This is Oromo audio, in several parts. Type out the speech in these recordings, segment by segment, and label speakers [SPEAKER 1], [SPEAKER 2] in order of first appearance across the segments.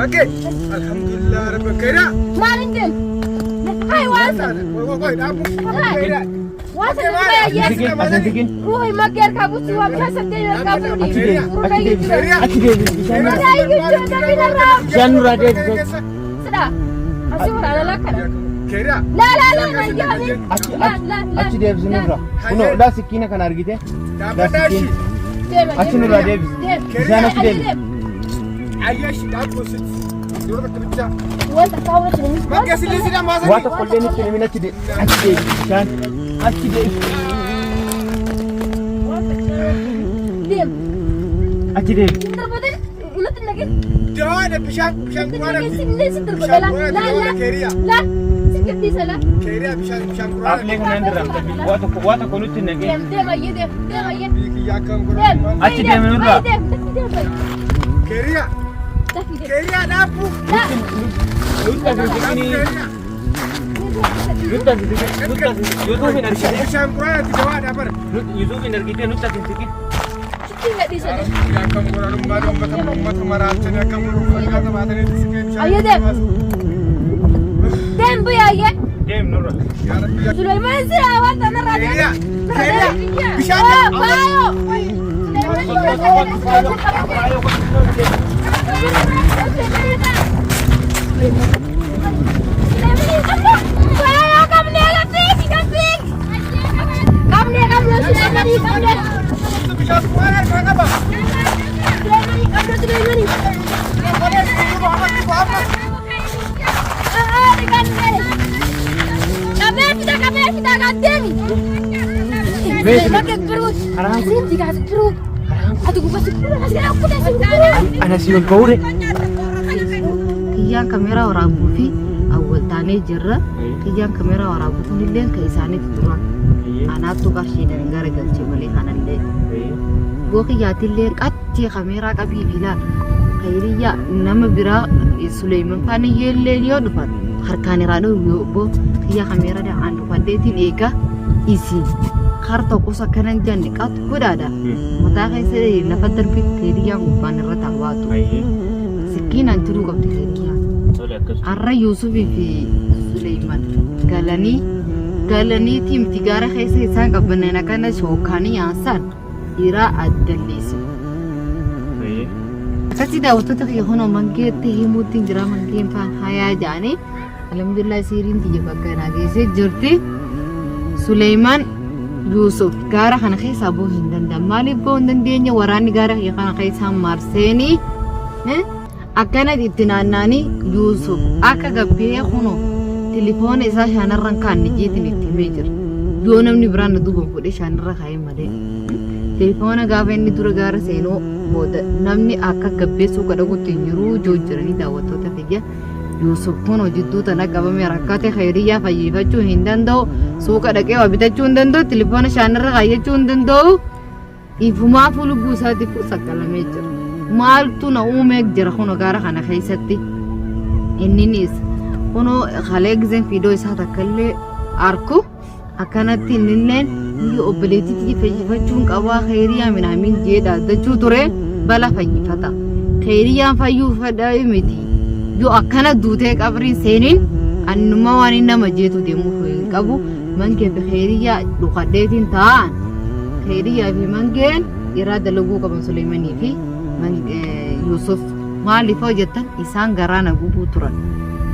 [SPEAKER 1] Makkee. Alhamdulillah rabbi keeraa.
[SPEAKER 2] Maal hin deemu? Hai waan sana.
[SPEAKER 1] Qoy dhaabu. Keeraa.
[SPEAKER 2] Waan sana duba yayyee.
[SPEAKER 3] Sikin, asin sikin.
[SPEAKER 2] Ruuhi makkee harkaa buusi waan bishaan saddeet harkaa fuudhi.
[SPEAKER 3] Achi deebi,
[SPEAKER 2] Uruna
[SPEAKER 3] achi deebi,
[SPEAKER 2] iyyuu jira.
[SPEAKER 3] achi deebi. Bishaan
[SPEAKER 2] Uruna iyyuu jira dabina irraa.
[SPEAKER 3] Bishaan nurraa deebi.
[SPEAKER 2] Sida. Asii waraana lakkana.
[SPEAKER 1] Keeraa.
[SPEAKER 2] Laa laa laa na yaami.
[SPEAKER 3] Achi
[SPEAKER 2] Laa laa laa.
[SPEAKER 3] achi deebisi nurraa. Kunoo laa sikkiina kana argite. Laa
[SPEAKER 1] Dhaabbadhaa
[SPEAKER 3] sikkiina.
[SPEAKER 1] ishii.
[SPEAKER 2] Deema
[SPEAKER 3] Achi nurraa deebisi.
[SPEAKER 2] Deema.
[SPEAKER 3] Bishaan achi deebi.
[SPEAKER 1] Ayyashi dhaabu sitti. Yeroo takka bichaa.
[SPEAKER 2] Wanta kaawwa jiru.
[SPEAKER 1] Makkee sillee sidhaa
[SPEAKER 3] Waa
[SPEAKER 1] maasanii.
[SPEAKER 3] tokko illee nutti himin achi deebi. Achi deebi bishaan. Achi deebi.
[SPEAKER 2] Deema.
[SPEAKER 3] Achi deebi.
[SPEAKER 2] Darbatee natti naqee.
[SPEAKER 1] Dawaadha bishaan bishaan quraana.
[SPEAKER 2] Sillee si darba laa laa laa laa si gadhiisa laa.
[SPEAKER 1] Keeraa bishaan bishaan quraana.
[SPEAKER 3] Aafilee kanaan dirramte. Waa tokko nutti hin naqin.
[SPEAKER 2] Deem deem ayyee deem deem ayyee.
[SPEAKER 1] Biyya akkam
[SPEAKER 2] Deem.
[SPEAKER 1] godhan.
[SPEAKER 3] Achi deemi nurraa.
[SPEAKER 2] Deem dafii deem
[SPEAKER 1] Keeraa.
[SPEAKER 2] dafii deem.
[SPEAKER 1] Keeraa dhaabu.
[SPEAKER 2] Laa.
[SPEAKER 3] Nutti asin siqinii.
[SPEAKER 1] Keeraa.
[SPEAKER 3] Nutti asin siqin. Nutti asin siqin. Yuutuuf hin argite.
[SPEAKER 1] Bishaan quraanaatti dawaadha bara.
[SPEAKER 3] Yuutuuf hin argite nutti asin siqin.
[SPEAKER 2] Sitti gadhiisa deem.
[SPEAKER 1] Biyya akkam godhan uummata uummata uummata maraachanii akkam godhan uffata baatanii siqee bishaan.
[SPEAKER 2] Ayyee deem. Deem biyya ayyee.
[SPEAKER 3] Deem nurra.
[SPEAKER 1] Yaa Rabbi yaa
[SPEAKER 2] Suleymaan si haa wanta narraa deem.
[SPEAKER 1] Keeraa. Keeraa. Bishaan
[SPEAKER 2] Faayo.
[SPEAKER 1] Bishaan quraana harkaa qaba.
[SPEAKER 3] Ana si ol ba'uure.
[SPEAKER 4] Kiyyaan kameeraa waraabuu fi awwal taanee jirra. Kiyyaan kameeraa waraabuu kunillee kan isaaniif turan. Anaattu qarshiidhaan gara galche malee kanallee. Boo kiyyaatillee qatti kameeraa qabii fi laal. Kayriyyaa nama biraa Suleeman faana illee yoo dhufan harkaan irraa dhufu yoo boo kiyyaa kameeraa aan dhufadheetiin eegaa isin kar tokkos akkana hin jenne qatu godhaadha. Mataa keessa lafa darbi kayriyyaan gubbaan irra taa'aatu. Sikkiinaan jiruu qabdi kayriyyaan. Har'a Yuusufii fi Suleeman galanii galaniitii miti gaara keessa isaan qabanneen akkana shookaanii yaasaan dhiiraa addalleessu. Akkasii daawwattoota kiyya kunoo mangeetti himuutti hin jira mangeen faan hayaa jedhanii alhamdulillah siiriin tiyya bakka naa geessee jirti. Suleeman Yuusuf gaara kana keessaa bahuu hin danda'an. Maaliif bahuu hin dandeenye waraanni gaara kana keessaa marseenii Akkana itti naannaanii Yuusuf akka gabbee kunoo tilifoona isaa shaanarra hin kaanne jeetiin itti himee jira. Yoo namni biraan na duuban fuudhee shaanarra kaa'ee malee. Tilifoona gaafa inni dura gaara seenuu booda namni akka gabbee suuqa dhaqutti hin jiru joo jiranii daawwattoota kiyya. Yuusuf kunoo jidduu tana qabame rakkate khayiriyyaa fayyifachuu hin danda'u. Suuqa dhaqee waa bitachuu hin danda'u. Tilifoona shaanarra kaayyachuu hin danda'u. Ifumaafuu lubbuu isaatiif saqqalamee jira. Maaltu na uumee jira kunoo gaara kana keessatti. Inninis kunoo kalee gizeen fiidoo isaa takka illee arku akkanatti innilleen biyya obboleettiitti fayyifachuun qabaa kheyriyaa minaamin jee dhaaddachuu ture bala fayyifata. Kheyriyyaan fayyuu fedha miti. Yoo akkana duutee qabriin seeniin annuma waan nama jeetu deemuuf hin qabu. Mangee fi kheyriyaa dhukadheetiin taa'an. Kheyriyaa fi mangeen irraa dalaguu qaban Suleemanii fi Yuusuf maaliif hoo jettan isaan garaa na gubuu turan.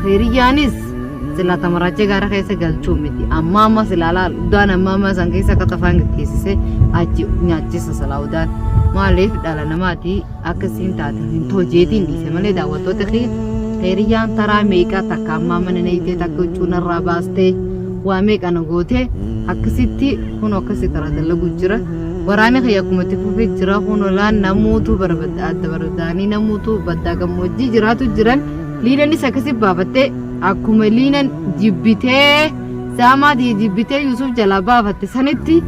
[SPEAKER 4] Kheyriyyaanis silaa tamaraachee gaara keessa galchuu miti. Amma amma silaa laal udaan amma amma san keessa akka tafaan geggeessise achi nyaachisa silaa udaan. Maaliif dhala namaati akka isiin taate hin tojeetiin dhiise malee daawwattoota kiyya Kheyriyyaan taraa meeqa takka ammaa mana neeytee takka huccuu narraa baastee waa meeqa na gootee akkasitti kun akkasi karaa dalagu jira. Waraanni kiyya akkuma itti fufee jira kun olaan namuutu barbada adda barbadaanii namuutu baddaa gammoojjii jiraatu jiran liinanis akkasi baafattee akkuma liinan jibbitee saamaa jibbitee Yuusuf jalaa baafatte sanitti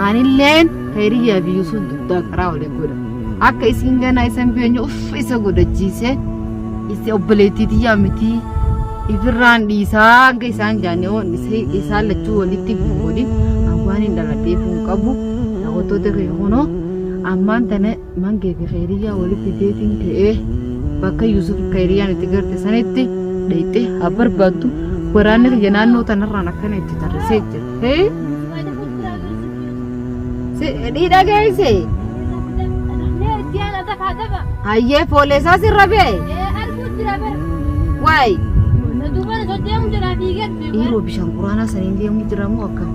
[SPEAKER 4] anilleen Kheyriyaa fi Yuusuf dugdaa karaa waliin godha. Akka isiin ganaa isan beenyu uff isa godhachiise isi obboleettii tiyyaa miti ifirraan dhiisaa hanga isaan jaanne oon isaan lachuu walitti hin godhin waan hin dhaladheef hin qabu daawwattoota kiyya kunoo ammaan tana mangee fi Kheyriyaa walitti deetiin ka'ee Bakka Yuusuf Kayriyaan itti garte sanitti dheeyxee haa barbaaddu. Waraanni kiyya naannoo tanarraan akkana itti tarrisee jira. Hee? Dhiidha geesse. Hayyee fooleessaa sirra bee. Waay. Dhiiroo bishaan quraanaa saniin deemuu jira moo akkam?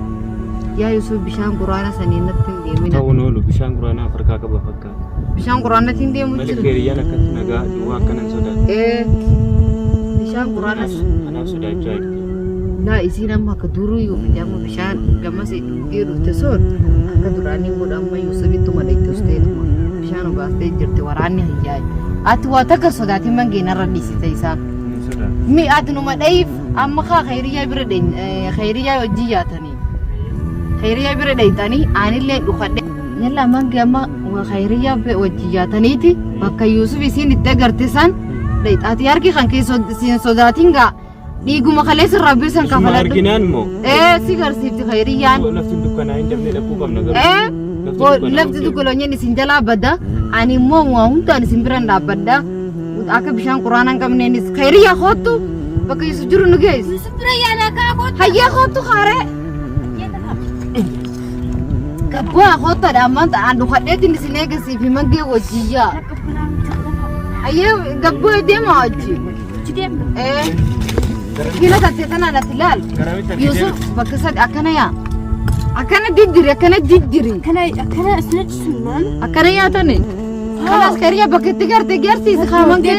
[SPEAKER 4] Yaa Yuusuf bishaan quraanaa saniin natti hin deemina.
[SPEAKER 3] Ta'uun oolu bishaan quraanaa Afrikaa qaba fakkaata.
[SPEAKER 4] Bishaan quraanaatiin deemuu
[SPEAKER 3] Malee
[SPEAKER 4] jira.
[SPEAKER 3] keeriyyaan akkatti nagaa duwwaa akkanan sodaata.
[SPEAKER 4] Ee bishaan quraanaa.
[SPEAKER 3] Anaaf sodaachaa jirti.
[SPEAKER 4] Laa isiin amma akka durii yoo fide amma bishaan gamas dhugdee dhufte sun akka duraanii godha amma Yuusufittuma dheekkisteetuma bishaan obaastee jirti waraanni hayyaa. Ati waa takka sodaatiin mangeen irra dhiisite isaa.
[SPEAKER 3] Hin sodaatu.
[SPEAKER 4] Mi ati numa dhayiif amma kaa khayriyaa bira khayriyaa hojii yaatanii. Khayriyaa bira dhayxanii anillee dhukadhe. Yalla mangi amma khayriyaa wajji yaataniiti bakka Yuusuf isiin itti agarte san dhayxaati harki kan kee sodaatiin gaa dhiiguma kaleessa rabbi san
[SPEAKER 3] Isuma
[SPEAKER 4] kafaladhu.
[SPEAKER 3] arginaan moo?
[SPEAKER 4] Ee si garsiifti khayriyaan.
[SPEAKER 3] Lafti dukkanaa hin dabne dhaquu qabna garuu.
[SPEAKER 4] Ee lafti dukkanaa isin jalaa badda ani immoo waa hundaan isin biran dhaabbadha. Akka bishaan quraanaa hin qabneenis khayriyaa koottu bakka Yuusuf jiru nu geessi. Hayyee koottu kaaree. Gabbaa koottadha ammaan ta'an dhukadheetiin isin eegasiif mangee wajjiyyaa. Hayyee gabbaa deema wajji. Ee kila tattee tanaan ati ilaal. Yuusuf bakka sadi akkana yaa. Akkana diddiri akkana diddiri. Akkana yaatani. Kalaas khayriyaa bakka itti garte garsiisi kaa mangee.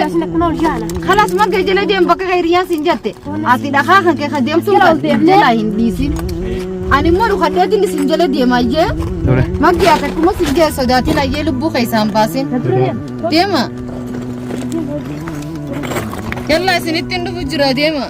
[SPEAKER 4] Kalaas mangee jala deem bakka khayriyaan siin jette. Ati dhakaa kan kee kan deemtuun kan jalaa hin dhiisin. Ani immoo dhukadheetiin isin jala deema ayyee. Mangee ati akkuma sin jee sodaatiin ayyee lubbuu keessaan baasin. Deema. Yalla isinitti hin dhufu jira deema.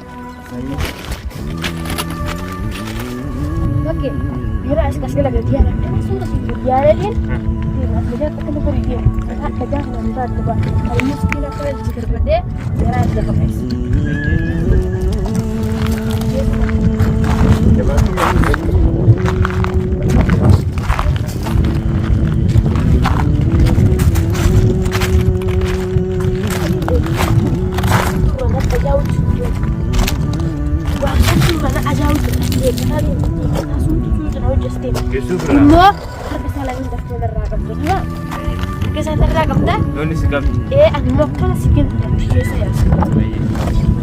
[SPEAKER 3] Yusuf irraa.
[SPEAKER 2] Immoo harka isaa lameen daftee irraa qabdu. Harka isaa irraa qabda.
[SPEAKER 3] Looni si qabdi.
[SPEAKER 2] Ee ani immoo akkana si kennu keessa yaasa.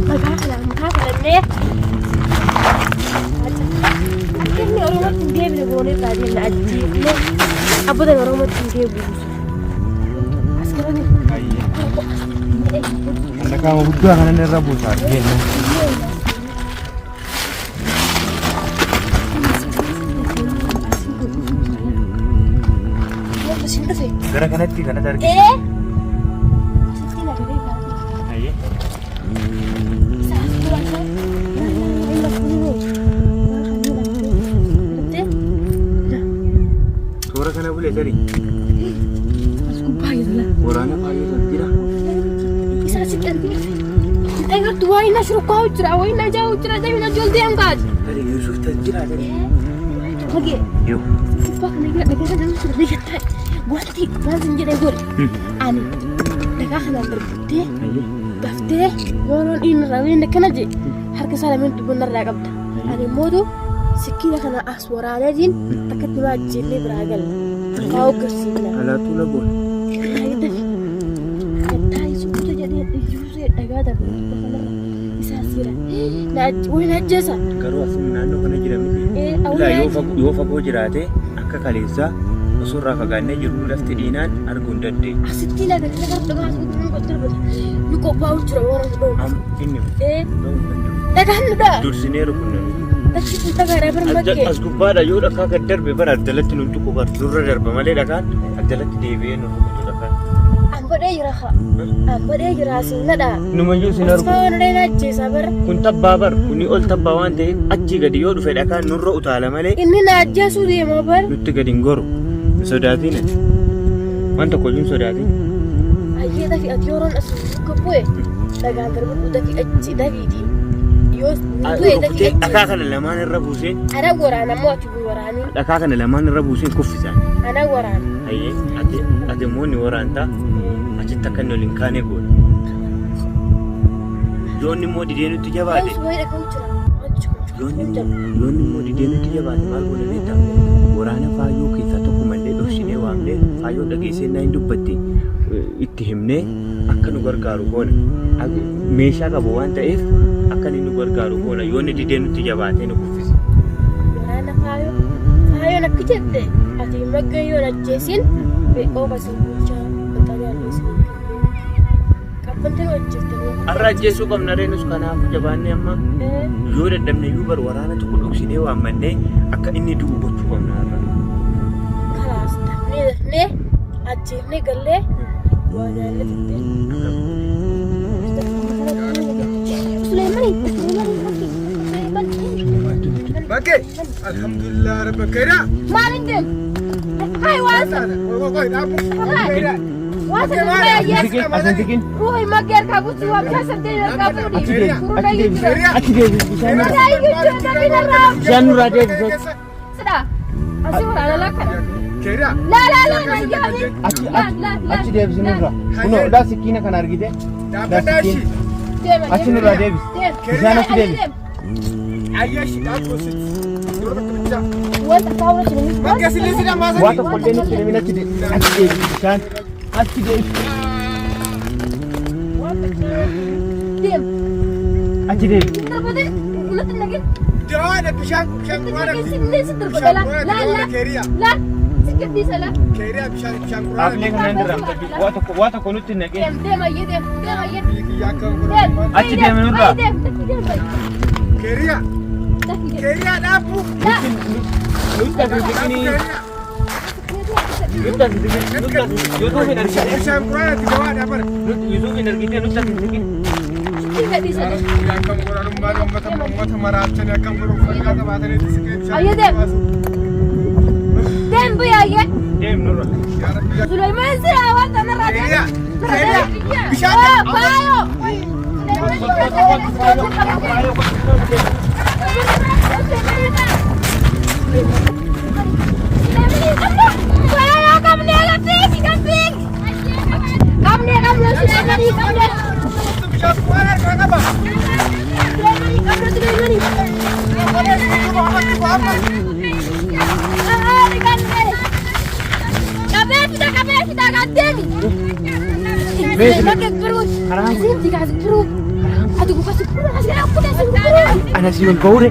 [SPEAKER 2] Makaa kana makaa kanallee akka inni Oromootti hin deebine goonee irraa deemna ajjeefne abboota Oromootti hin deebisu. As qabame.
[SPEAKER 1] Dhaqaama guddaa kanan irra buusaa jenna.
[SPEAKER 2] Isin dhufe.
[SPEAKER 3] Gara kanatti kanatti argina.
[SPEAKER 2] Ee. Asitti nagaree gaarii.
[SPEAKER 3] Ayyee.
[SPEAKER 2] Isa as dura isaa.
[SPEAKER 3] Toora kana bulee tarii.
[SPEAKER 2] As gubbaa jira.
[SPEAKER 3] Waraana baay'eetu jira.
[SPEAKER 2] Isa asitti argina. Agartu waa inni shurkaa jira waa inni ajaa'u jira deemina ijoollee hangaati.
[SPEAKER 3] Tarii Yusuf tas jira tarii.
[SPEAKER 2] Magee.
[SPEAKER 3] Yoo.
[SPEAKER 2] Gubbaa kana jira dhagaa kana jira dhagaa wanti waan sin jedhee godhe ani dhagaa kanaan darbattee daftee yeroon inni irraa inni akkana jedhe harka isaa lameen dubbanna irraa qabda. Ani immoo sikkiina kana as waraaneetiin takkatti maa ajjeefnee biraa galla. Kaa hoggarsiifna.
[SPEAKER 3] Alaatuu lagoon.
[SPEAKER 2] Taayii dhagaa darbu kanarra isaas jira. Wayi na ajjeesa.
[SPEAKER 3] Garuu asuma naannoo kana jira miti.
[SPEAKER 2] Ee,
[SPEAKER 3] Ilaa yoo
[SPEAKER 2] awwaala.
[SPEAKER 3] yoo fagoo jiraate akka kaleessaa osoo irraa fagaannee jirru lafti dhiinaan arguu hin dandeenye.
[SPEAKER 2] Asitti laga laga dhagaa asitti nu darbata. Nu qophaa'u jira warra nu dhoobu.
[SPEAKER 3] Am inni
[SPEAKER 2] Ee,
[SPEAKER 3] dha'uu hin danda'u.
[SPEAKER 2] dhagaan nu dha'a.
[SPEAKER 3] Dursinee rukunna.
[SPEAKER 2] Achi kun dhagaadhaa bara makkee.
[SPEAKER 3] As gubbaadha yoo dhakaa gad darbe bara addalatti nu tuqu bara nurra darba malee dhakaan addalatti deebi'ee nu rukutu dhakaan.
[SPEAKER 2] An godhee jira haa. An godhee jira asiin na dha'a.
[SPEAKER 3] Numayyuu sin argu.
[SPEAKER 2] Asfaa waan na ajjeesaa bara.
[SPEAKER 3] Kun tabbaa bar kuni ol tabbaa waan ta'eef achii gadi yoo dhufe dhakaan nurra utaala malee
[SPEAKER 2] Inni na ajjeesuu deema bara.
[SPEAKER 3] nutti gadi hin goru. Hin sodaatin. Waan tokko iyyuu hin sodaatin.
[SPEAKER 2] Ayyee dafi ati yeroon as bakka bu'e dhagaan darbadhu dafi achi dafiiti. Yoo du'e
[SPEAKER 3] Rukutee dhakaa kana lamaan irra buuseen
[SPEAKER 2] Ana waraana moo ati waraanii?
[SPEAKER 3] dhakaa kana lamaan irra buuseen kuffisaan.
[SPEAKER 2] Ana waraana.
[SPEAKER 3] Hayyee ati ati immoo ni waraantaa achitti akka inni ol hin kaane goona. Yoonni immoo didee nutti jabaate.
[SPEAKER 2] Yoos wayii dhaga'u jira.
[SPEAKER 3] Yoonni immoo didee nutti jabaate maal goona beektaa? Waraana faayyoo keessaa tokko mallee dhoksinee waamnee faayyoo dhageessee naa hin dubbatte itti himnee akka nu gargaaru goona. Meeshaa qabu waan ta'eef akka inni nu gargaaru goona. Yoonni didee nutti jabaatee nu kuffise.
[SPEAKER 2] Waraana faayoo. Faayoon akka jette ati magga yoon ajjeesin qooqa isin bulchaa maxxanee ajjeesin. Qabbanteen hojjettanii.
[SPEAKER 3] Har'a ajjeesuu qabna reenus kanaafuu jabaannee amma yoo dadhabne iyyuu bar waraana tokko dhoksinee waammannee akka inni du'u gochuu qabna har'a.
[SPEAKER 2] Kalaas dafnee dafnee ajjeefnee gallee waa nyaanne fittee. Suleemani Suleemani Suleemani.
[SPEAKER 1] Bakkee alhamdulillah rabbi keera.
[SPEAKER 2] Maal hin deemu? Hai waasa.
[SPEAKER 1] Qoy dhaabu. Keera.
[SPEAKER 2] Waasa dafnee ajjees.
[SPEAKER 3] Asan tikin.
[SPEAKER 2] Ruuhi maggee harkaa buusu waan keessa deemu harkaa fuudhi. Furuna iyyuu jira.
[SPEAKER 3] Achi deebi bishaan
[SPEAKER 2] Furuna iyyuu jira dafina irraa.
[SPEAKER 3] Bishaan nurraa deebi.
[SPEAKER 2] Sida. Asii waraana lakkana.
[SPEAKER 1] Keera.
[SPEAKER 2] La la la la yaami.
[SPEAKER 3] Achi
[SPEAKER 2] La la la.
[SPEAKER 3] achi deebisi nurraa. Kunoo laa sikkiina kana argite.
[SPEAKER 1] Dhaabbadhaa ishii.
[SPEAKER 2] Deema.
[SPEAKER 3] Achi nurraa deebisi.
[SPEAKER 2] Deema.
[SPEAKER 3] Bishaan achi deebisi.
[SPEAKER 1] Ayyaa ishii dhaabbuu sitti. Yeroo tokko bichaa.
[SPEAKER 2] Wanta kaawwa jiru.
[SPEAKER 1] Bakkee sillee si dhamaasan.
[SPEAKER 3] Waa tokko illee nutti himin achi deebisi. Achi deebisi bishaan. Achi deebisi.
[SPEAKER 2] Deema.
[SPEAKER 3] Achi deebisi.
[SPEAKER 2] Darbate natti nagin.
[SPEAKER 1] Dawaadha bishaan bishaan quraanatti.
[SPEAKER 2] Sinni darba la la la la. Sikkiisa la.
[SPEAKER 1] Keeriyaa bishaan bishaan
[SPEAKER 3] Dhaablee
[SPEAKER 1] quraanatti.
[SPEAKER 3] kana hin dirramte. Waa tokko nutti hin naqin.
[SPEAKER 2] Deem deema iyyee deem deema iyyee.
[SPEAKER 1] Biyyi kiyya akka
[SPEAKER 2] Deem.
[SPEAKER 3] Achi deemi nurraa.
[SPEAKER 2] Deem dafii deem bayi.
[SPEAKER 1] Keeriyaa.
[SPEAKER 2] Dafii deem.
[SPEAKER 1] Keeriyaa dhaabbu.
[SPEAKER 2] La.
[SPEAKER 3] Nutti as hin siqinii.
[SPEAKER 1] Keeriyaa.
[SPEAKER 3] Nutti as hin siqin. Nutti as Yuusuf hin argite.
[SPEAKER 1] Bishaan quraanatti dawaadha bara.
[SPEAKER 3] Yuusuf hin argite nutti as hin siqin.
[SPEAKER 2] Sikkiisa dhiisa.
[SPEAKER 1] Akkam godhanummaan uummata uummata maraachanii akkam godhu uffannaa qabaatanii siqee bishaan.
[SPEAKER 2] Ayya deem. Deem biyya iyyee.
[SPEAKER 3] Deem nurra.
[SPEAKER 1] Yaa Rabbi yaa
[SPEAKER 2] Suleymaan siraa waan kanarraa
[SPEAKER 1] Keeriyaa.
[SPEAKER 2] deem.
[SPEAKER 1] Keeriyaa. Bishaan.
[SPEAKER 2] Faayo.
[SPEAKER 1] Bishaan quraanaa harkaa qaba.
[SPEAKER 3] Ana si ol ba'uure.